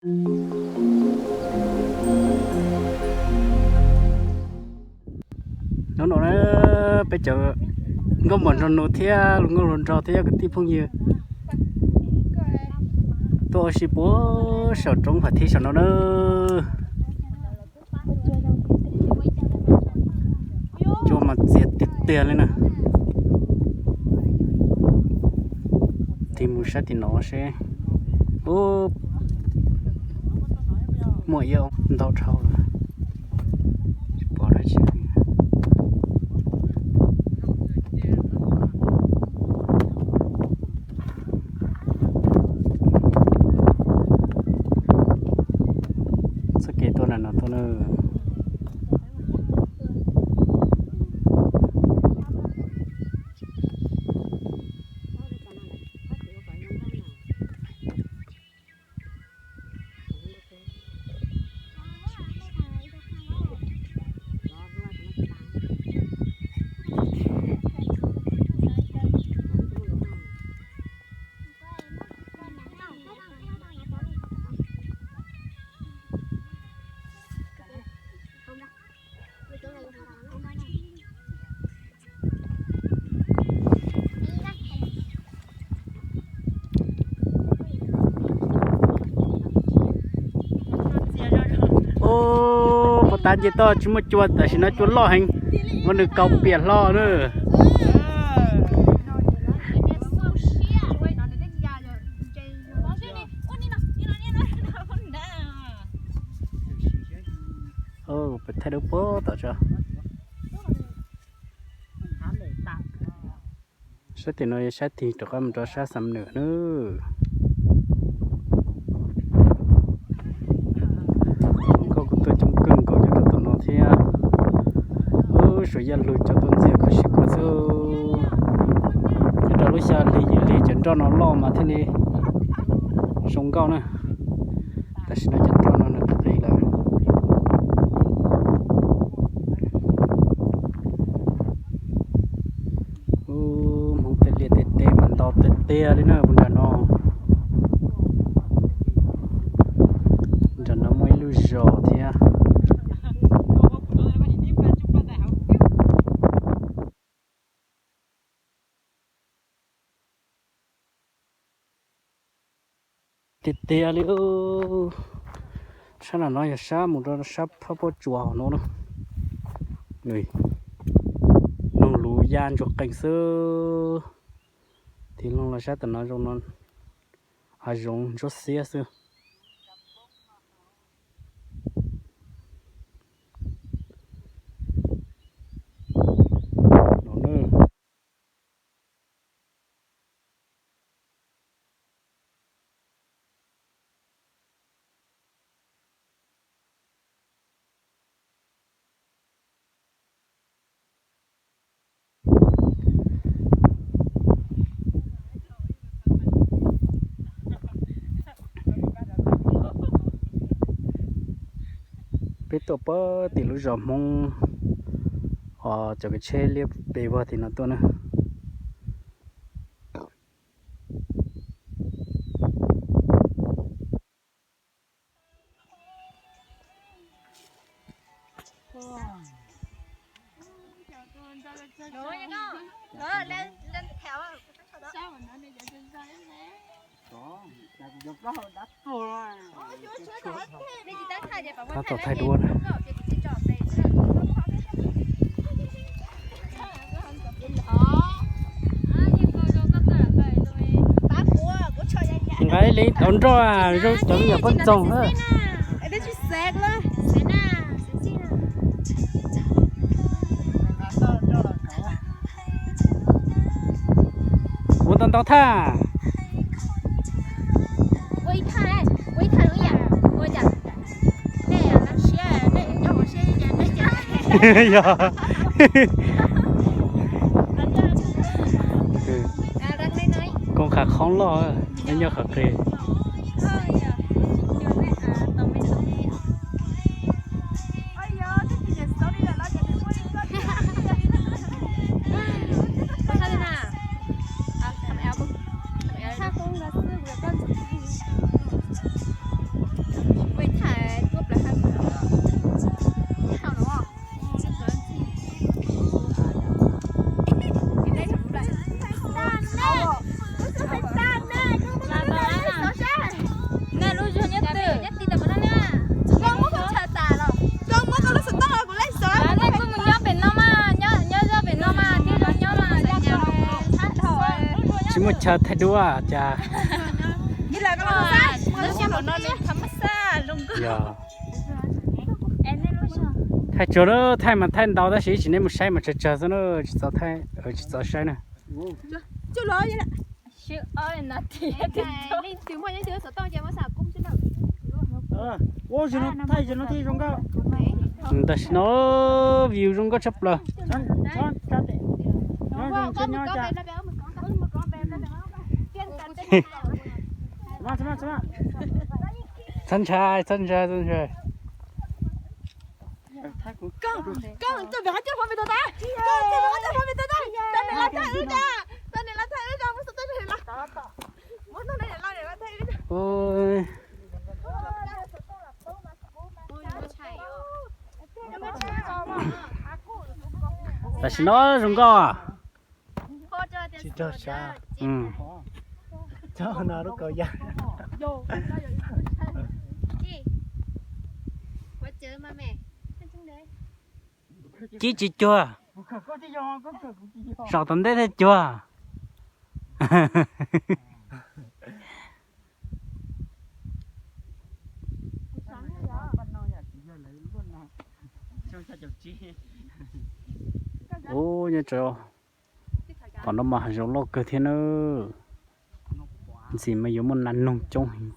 Hnub no na, peb cov nkauj muam nraug nus thiab luag nkauj luag nraug thiab kwv tij phooj ywg tuaj ua si puag saum roob Phav Thib saum no na. Cua mas txias tiag tiag li na. Tig mus saib tim no seb. Ub, muaj ib ntau dhau lawm. Tsis pom dab tsi. Txoj kev tuaj na no tuaj na. Ub, puag ta nce toj tsis muaj cua, tam sim no cua loj heev, muab nws kaus piam hlo na. Peb thaij dub puag tom tso. Saib tim no yog saib tig rov qab mus rau sab Xam Nwm na. Nkauj kuj tuaj coob kawg nkaus nyob rau tom no thiab. Ub, suav yaj hlwb cov tuaj ntxias khuv sib khuav xwb. Nyob rau lub xya hli yim hli cov nroj no loj mas thiaj li zoo nkauj na. Tam sim no cov nroj no nws qis qis lawm. Ub, hmoov tej liaj tej teb mas ntau tiag tiag li na puag nram no. Nram no muaj ib lub zos thiab. Tiag tiag li. Sab no no yog sab mus rau sab phab pob tsuas hauv no na. Noog lus ya ntsuag qees xwb. Tig loo los sab tam no zoo no, hav zoov ntsuab xiab xwb. Peb tuaj puag tim lub zos Hmoob, cov kev tsheb liab pes vog tim no tuaj na. Tab tom thaij duab na. Nqa ib leeg tau nroj, zoo cov me nyuam poj ntxoog na. Ua ntau ntau thaj. Yog. Koom qhov qhoob loj, nyob qhov qis. Chaw thaij duab cas. Yog, thaij tsuag na, thaij mas thaij ntau tab sis ib tsam nej mus saib mas tsawg tsawg xwb na, tsis txaus thaij, tsis txaus saib na. Tam sim no view zoo nkauj tshaj plaws. Txhob ntshai, txhob ntshai, txhob ntshai. Tam sim no zoo nkauj. Tsis raug sav. Cov no lub kaus yaj. Cib tsis cuag. Zaum tom ntej thiaj cuag. Ub, nyob rau tom no mas hav zoov loj kawg thiab na. Ntxim mas yuav muaj nas noog coob heev.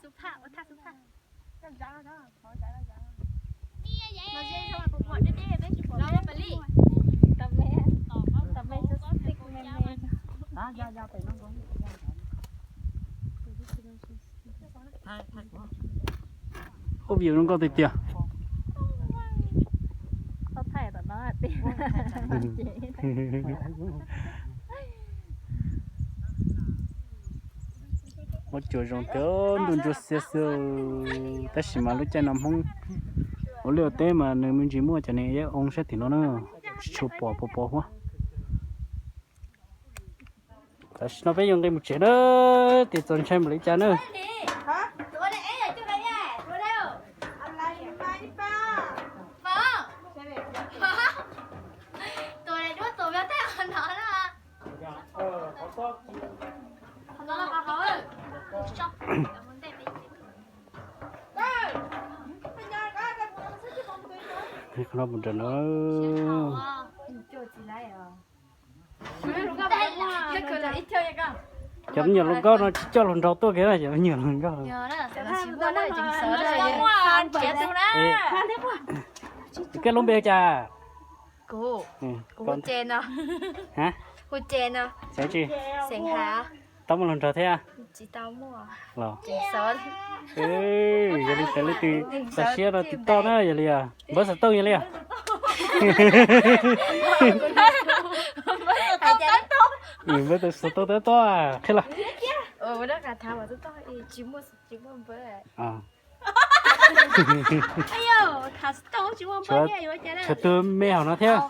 Ub, view zoo nkauj tiag tiag. Muab cua zoo tiag, ntuj ntsuab xiab xwb. Tab sis mas lub caij no Hmoob ua liaj ua teb mas nws me ntsis muaj cov niag iab oo sab tim no na, tsis tshua pom pos pos huab. Tam sim no peb yuav nqis mus tsev na, tias txaus ntshai npaum li cas na. Qhov no mus nram no. Cov me nyuam hluas nkauj no tsis coj hluas nraug tuaj kiag na, cov me nyuam hluas nkauj. Koj lub npe hu cas? Hu Ces no. Xeev tsi? Tau muaj hluas nraug thiab? Los, yog li tes leej twg txaus siab no tiv toj na, yog li npawb xov tooj yog li. Npawb xov tooj tab tom qhia los. Tshuav tus me hauv no thiab.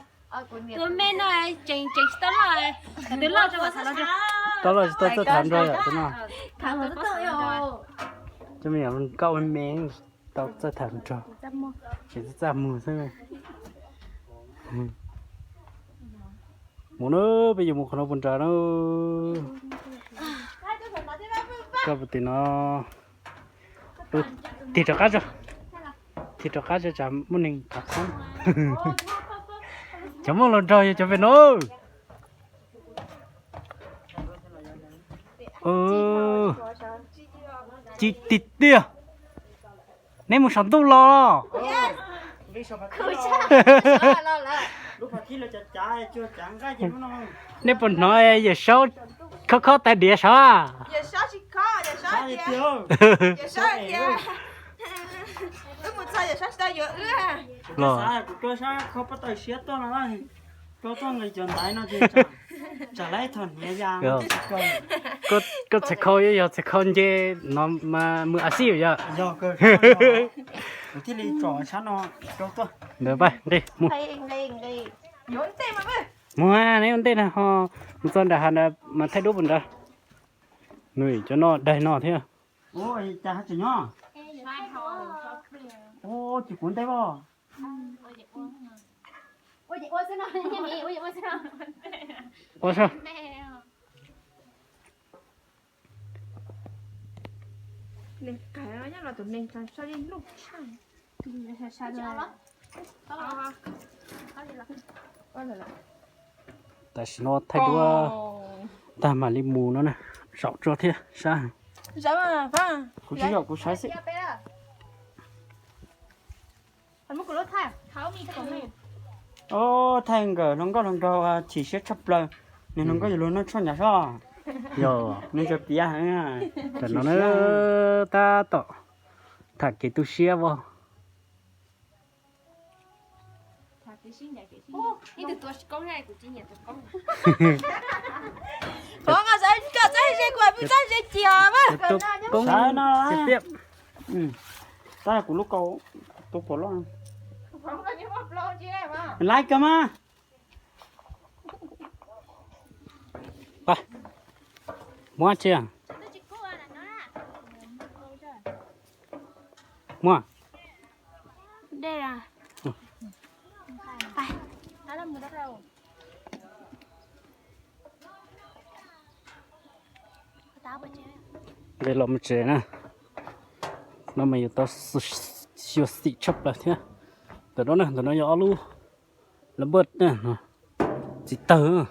Tus me no tseem tseem tsis tau loj, tus loj tsis tau txawj tham nrog yom tus no. Cov me nyuam nkauj me me tau txawj tham nrog, tsis txaj muag xwb. Mus na, peb yuav mus qhov no puas nrad na. Koj puas tim no? Tig rov qab tso, tig rov qab tso tsam muaj neeg qab qab. Cov muaj hluas nraug yog cov pem no. Ci tiag tiag. Neb mus saum ntuj los. Neb puas hnov Yawm Saub khob khob tais diav sav? Los, koj txhais khau yog txhais khau nce no mas mus a xij yom. Ntawd pab nqis mus. Mus, neb ua ntej na ho, mus txog nram hav ntawd mas thaij duab puas nrad. Nws cov no daig no thiab. Ua, Neeg qag nyob los tus neeg tso li lub tshaj. Tam sim no thaij duab tag mam li mus no na, zaum tso thiab sab. Kuv tsis zaum, kuv sab xwb. Thaij nkawm hluas nkauj hluas nraug chim siab tshaj plaws, nws hluas nkauj yus luag noj tshuaj nyav soj. Yog nws tseem piav heev. Tam no na, tab tom tham kev tu siab vog. Tus koob, tab kuv lub kaus tus pom loj. Laiv kawg mas. Muab tsi. Muab. Nqis los mus tsev na. No mas yuav tau xyuam xim tshaj plaws thiab. Ntawm no na, ntawm no yog ob lub lab npaj na, txiv tawg.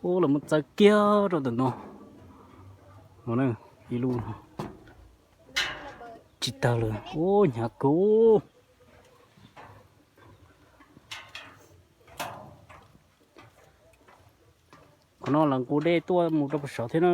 Ub, lawv muab txawb kiag rau ntawm no. No na, ib lub no tsis tawg lawm. Ub, hnyav kawg. Qhov no lawv nqus dej tuaj mus rau puag saud thiab na.